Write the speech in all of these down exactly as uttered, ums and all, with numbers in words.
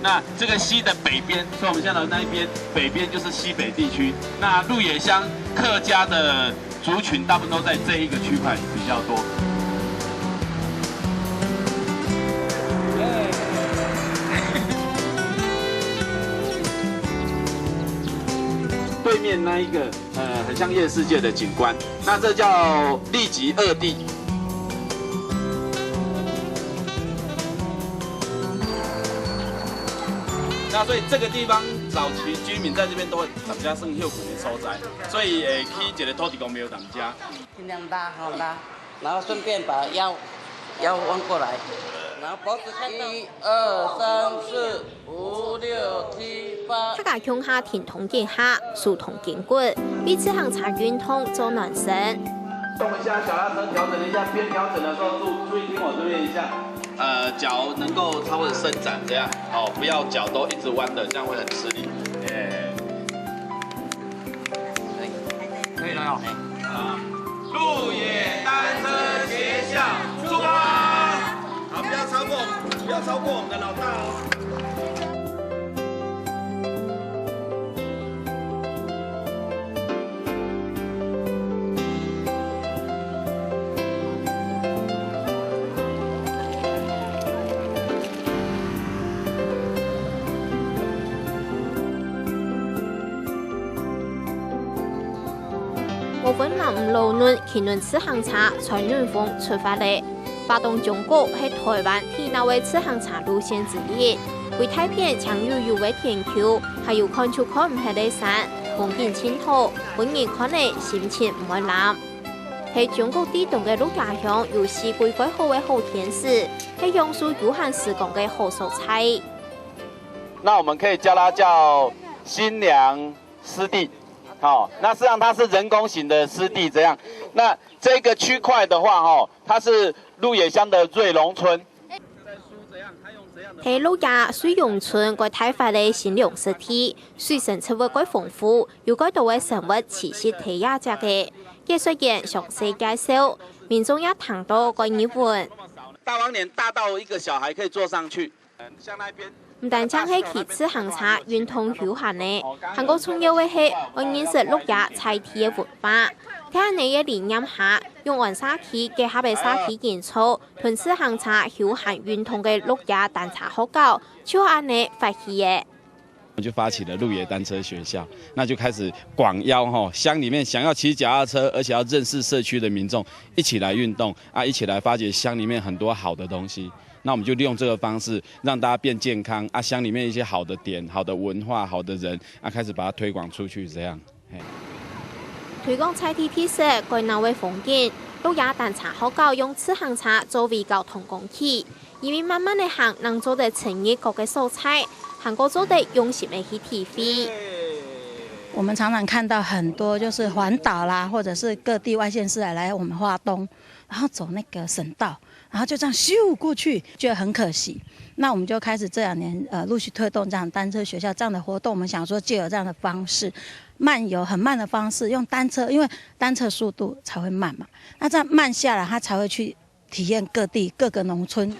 那这个溪的北边，所以我们现在的那一边，北边就是溪北地区。那鹿野乡客家的族群大部分都在这一个区块比较多。对面那一个，呃，很像夜市界的景观，那这叫立吉二地。那所以这个地方早期居民在这边都会，咱们家算休困的所在，所以，呃，起一个土地公庙咱们家。尽量拉好拉，然后顺便把腰腰弯过来，然后脖子看到。一二三四五六七八。大家共下停動一下，手動筋骨，为自行车运动做暖身。动一下，脚踏车调整一下，边调整的时候注注意听我这边一下。呃，脚能够稍微伸展这样，哦，不要脚都一直弯的，这样会很吃力。哎。可以了哦。好，鹿野单车学校出发。好，不要超过，不要超过我们的老大哦。 黃昏滿屋路暖，騎等自行車，吹暖風出發咧。花東縱谷係台灣最鬧个自行車路線之一，歸大片青油油个田坵，還有看就看毋忒个山，風景盡好，分人看了心情毋會濫。 係縱谷地動个鹿野鄉有四季蓋好个好天時，係享受悠閒時光个好所在。那我们可以叫它叫新娘湿地，好，那事实上它是人工型的湿地这样。那这个区块的话，哈，它是鹿野乡的瑞隆村。 在鹿野瑞隆村个大塊个新娘濕地，水生植物蓋豐富，有蓋多个生物棲息在這跡个。解說員詳細介紹，民眾也聽到蓋入魂。大黃蓮大到一個小孩可以坐上去。毋單淨係騎自行車運動休閒呢，還過重要个係愛認識鹿野在地个文化。在恁呢个理念下，用安社區結合个社區營造， 同自行車休閒運動个鹿野單車學校就恁呢發起个。我們就發起了鹿野單車學校，那就開始廣邀，吼，鄉裡面想要騎腳踏車，而且要認識社區的民眾，一起來運動啊，一起來發掘鄉裡面很多好的東西。那我們就利用這個方式，讓大家變健康啊，鄉裡面一些好的點、好的文化、好的人啊，開始把它推廣出去，這樣。 推廣在地特色蓋鬧个風景，鹿野單車學校用自行車作為交通工具，因為慢慢个行，正做得深入各个所在，還過做得用心个去體會。我們常常看到很多就是環島啦，或者是各地外縣市來來我們花東，然後走那個省道，然後就這樣咻過去，覺得很可惜。那我們就開始這兩年呃陸續推動這樣單車學校這樣的活動，我們想說藉由這樣的方式，慢遊很慢的方式，用單車，因為單車速度才會慢嘛，那這樣慢下來，他才會去體驗各地各個農村。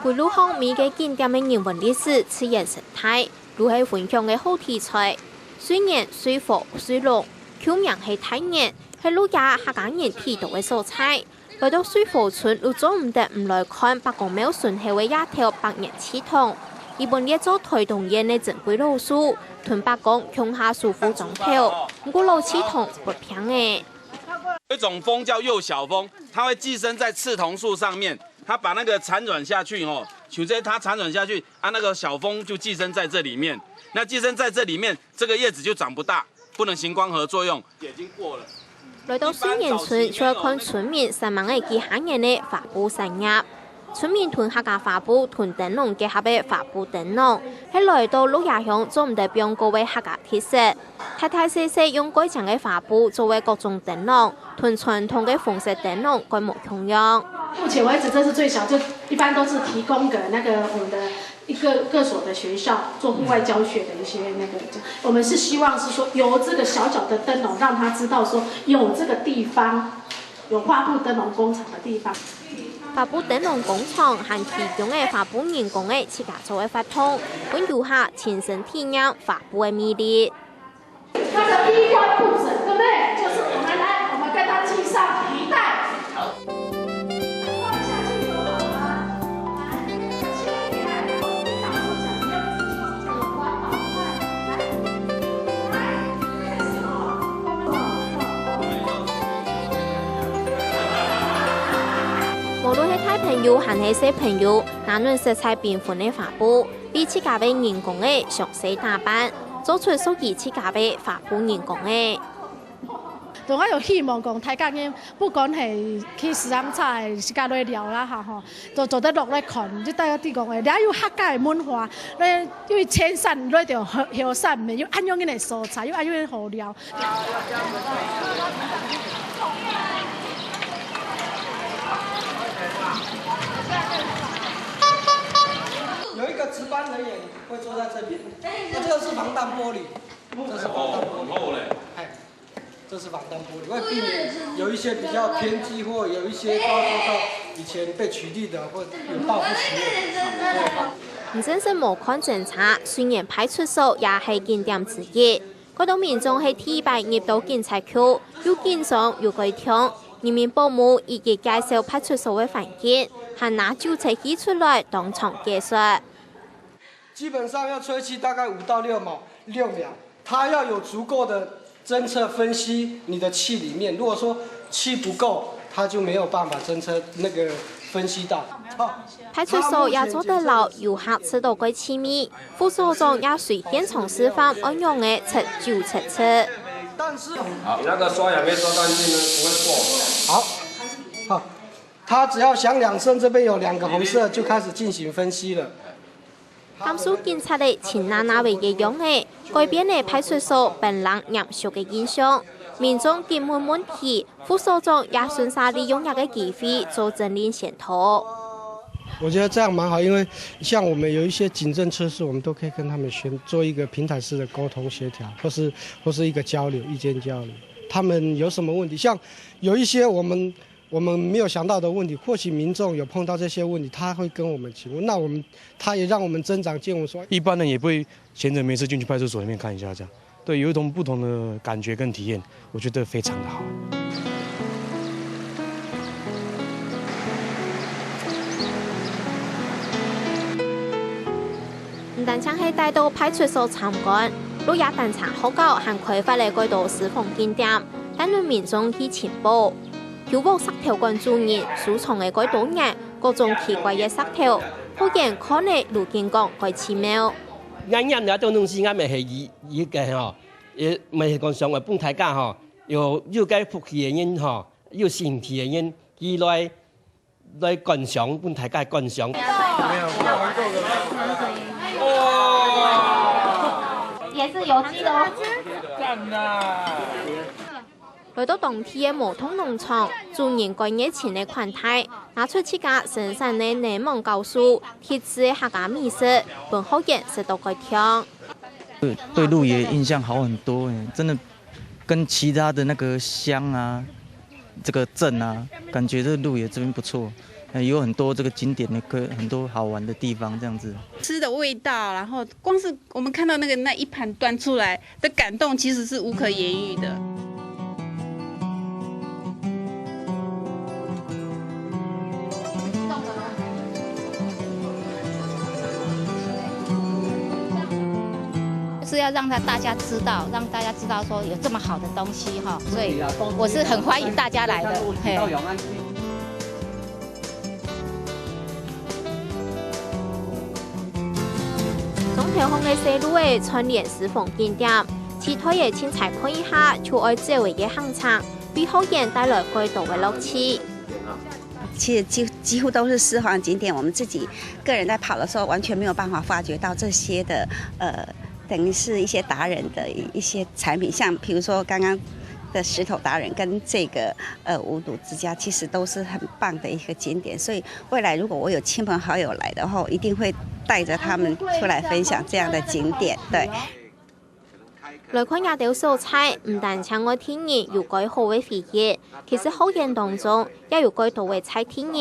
歸路項每個景點个人文歷史、自然生態，都係分享个好題材。水源、水河、水龍，舊名係大源，係鹿野客家人居多个所在。 來到水河村，就做毋得毋來看伯公廟脣口个這條百年祠堂。佢分列做台東縣个珍貴老樹，同伯公共下守護庄頭，毋過老祠堂發病了。有一種蜂叫幼小蜂，它會寄生在刺桐樹上面，它把那個產卵下去吼，像這它產卵下去啊，那個小蜂就寄生在這裡面，那寄生在這裡面，這個葉子就長不大，不能行光合作用，已經過了。 來到水源村就愛看村民煞猛仔幾下年个花布產業。村民同客家花布同燈籠結合个花布燈籠，係來到鹿野鄉做毋得放過个客家特色。大大細細用蓋靚个花布做个各種燈籠，同傳統个紅色燈籠蓋無共樣。目前為止這是最小，就一般都是提供給那個我們的 一個各所的學校做戶外教學的一些那個，我們是希望是說由這個小小的燈籠讓他知道說有這個地方。有花布燈笼工厂的地方。花布燈笼工廠還提供个花布人工个自家做个活動，分遊客親身體驗花布个魅力。它的衣冠不整，对不对？就是我们来，我们跟它系上皮带。放下去就好了。来，请你来，你打手脚，你要自己往这个环保块。来，来，这个时候，我们 無論係大朋友還係細朋友，拿等色彩繽紛个花布，為自家个人工仔詳細打扮，做出屬於自家个花布人工仔。對，𠊎有希望講，大家人不管係去時行車个時間來尞啦，哈吼，都做得落來看，就大家知講，哎，這有客家个文化，來，因為千山來到後，後山面，有恁樣个所在，有恁樣个好尞。 有一个值班人员会坐在这边，那这个是防弹玻璃，这是防弹玻璃。哦，很厚嘞。哎，这是防弹玻璃，为避免有一些比较偏激或有一些遭受到以前被取缔的或有报复行为。毋單淨無看偵查，雖然派出所也係景點之一， 蓋多民眾係第一擺入到警察局，又緊張又感動。人民保姆一一介紹派出所个環境，還拿酒測器出來當場計算。基本上要吹氣大概五到六秒，六秒，它要有足够的侦测分析你的气里面。如果说气不够，它就没有办法侦测那个分析到。好，派出所也做得摎遊客試著个氣味， 副所長也隨現場示範愛仰仔測酒測測。好，那个刷牙没刷干净呢，不会过。好，好，他只要响两声，这边有两个红色，就开始进行分析了。感受警察个親拿拿个樣仔，改變了派出所冰冷嚴肅个印象。民眾緊問問題， 副所長也順續利用這个機會做整理宣導。我觉得这样蛮好，因为像我们有一些警政测试，我们都可以跟他们先做一个平台式的沟通协调，或是或是一个交流，意见交流。他们有什么问题，像有一些我们我们没有想到的问题，或许民众有碰到这些问题，他会跟我们请问，那我们他也让我们增长见闻说，一般人也不会闲着没事进去派出所里面看一下这样。 对，有一种不同的感觉跟体验，我觉得非常的好。毋單淨係帶到派出所參觀，鹿野單車學校還開發了蓋多私房景點，帶領民眾去尋寶。舊屋石頭館主人收藏个蓋多年各種奇怪个石頭，忽然看了如今講蓋奇妙。 𠊎念了這東西，𠊎乜係一一个吼，也乜係講想話分大家吼，有有該福氣个人吼，有身體个人，佢來來觀賞，分大家觀賞。也是有機的哦。讚啊！ 來到當地个無痛農場，主人蓋熱情个款待，拿出自家生產个檸檬酵素，特製个客家美食，分學員食到蓋暢。對，對鹿野印象好很多欸，真的跟其他的那個鄉啊，這個鎮啊，感覺這鹿野這邊不錯，欸，有很多這個景點的可，很多好玩的地方這樣子。吃的味道，然後光是我們看到那個那一盤端出來， 的感動其實是無可言喻的。就是要讓他大家知道，讓大家知道說有這麼好的東西哈，所以我是很歡迎大家來的，嘿。 莊頭項个細路仔串聯私房景點，期待个清採看一下就愛走个行程，為學員帶來蓋多个樂趣。其實幾幾乎都是私房景點，我們自己個人在跑的時候，完全沒有辦法發掘到這些的，呃，等於是一些達人的一些產品，像比如說剛剛的石頭達人跟這個呃五堵之家，其實都是很棒的一個景點。所以未來如果我有親朋好友來的話，我一定會帶著他們出來分享這樣的景點。對。來看這兜所在，毋單淨愛定人有蓋好个回憶，其實學員當中也有蓋多个在地人，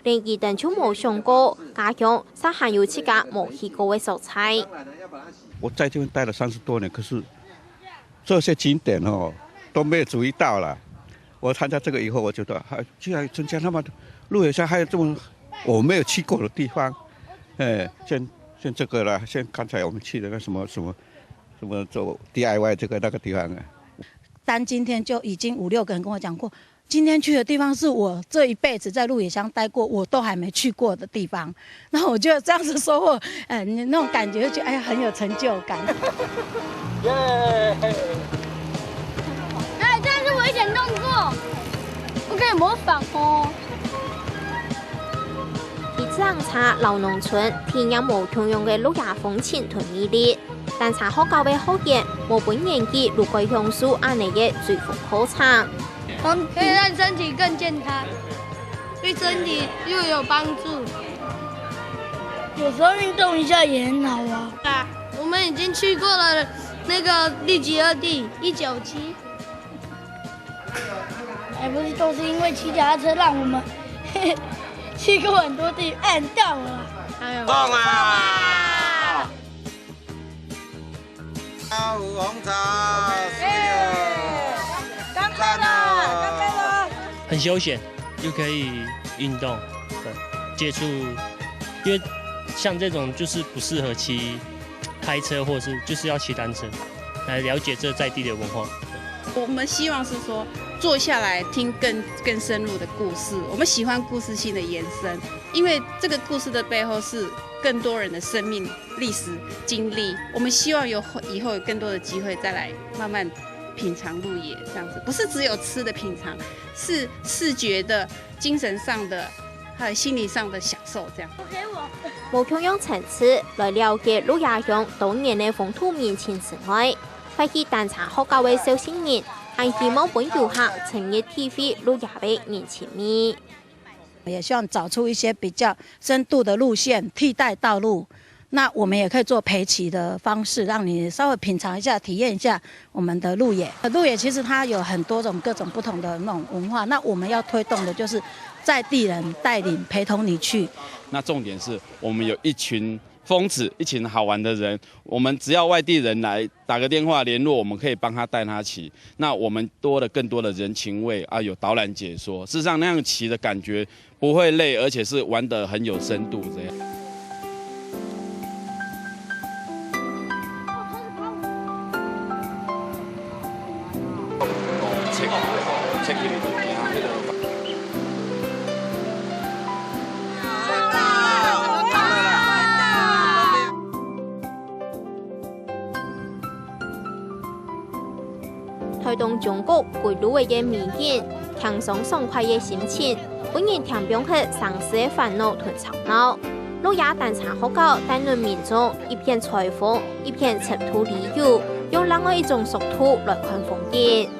連佢等就無想過，家鄉煞還有自家無去過个所在。我在這邊待了三十多年，可是這些景點哦都沒有注意到了。我參加這個以後，我覺得還居然增加那麼多鹿野鄉還有這麼我沒有去過的地方。哎，像像這個啦，像剛才我們去的那什麼什麼什麼做 D I Y 這個那個地方啊。单今天就已经五六个人跟我讲过，今天去的地方是我这一辈子在鹿野乡待过，我都还没去过的地方。那我觉得这样子收获，呃，你那种感觉就觉得哎呀很有成就感。哎，但是我一点动作，我可以模仿哦。騎自行車遶農村，體驗無共樣个鹿野風情同魅力。單車學校个學員無分年紀都蓋享受恁呢个追風課程。可以让身体更健康，对身体又有帮助。有时候运动一下也很好啊。啊，我们已经去过了那个第几二地一九七。还不是都是因为骑脚踏车让我们去过很多地，哎，到了。讲啊！大湖红茶，是哦，赞哦。很休闲，又可以运动，对，接触，因为像这种就是不适合骑开车，或是就是要骑单车，来了解这在地的文化。我们希望是说坐下来听更更深入的故事，我们喜欢故事性的延伸，因为这个故事的背后是更多人的生命历史经历。我们希望有以后有更多的机会再来慢慢品尝鹿野这样子，不是只有吃的品尝，是视觉的、精神上的，还有心理上的享受这样。無共樣層次來了解鹿野鄉多年个風土民情之外，發起單車學校个少先人，還希望分遊客深入體會鹿野个人情味。也希望找出一些比较深度的路线替代道路。那我们也可以做陪骑的方式，让你稍微品尝一下、体验一下我们的鹿野。鹿野其实它有很多种各种不同的那种文化，那我们要推动的就是在地人带领陪同你去。那重点是我们有一群疯子，一群好玩的人，我们只要外地人来打个电话联络，我们可以帮他带他骑。那我们多了更多的人情味啊，有导览解说。事实上，那样骑的感觉不会累，而且是玩得很有深度这样。台東中國歸路个一个美景，輕鬆爽快个心情，分人添放忒城市个煩惱同吵鬧。鹿野單車學校帶領民眾一片採風，一片深度旅遊，用另外一種速度來看風景。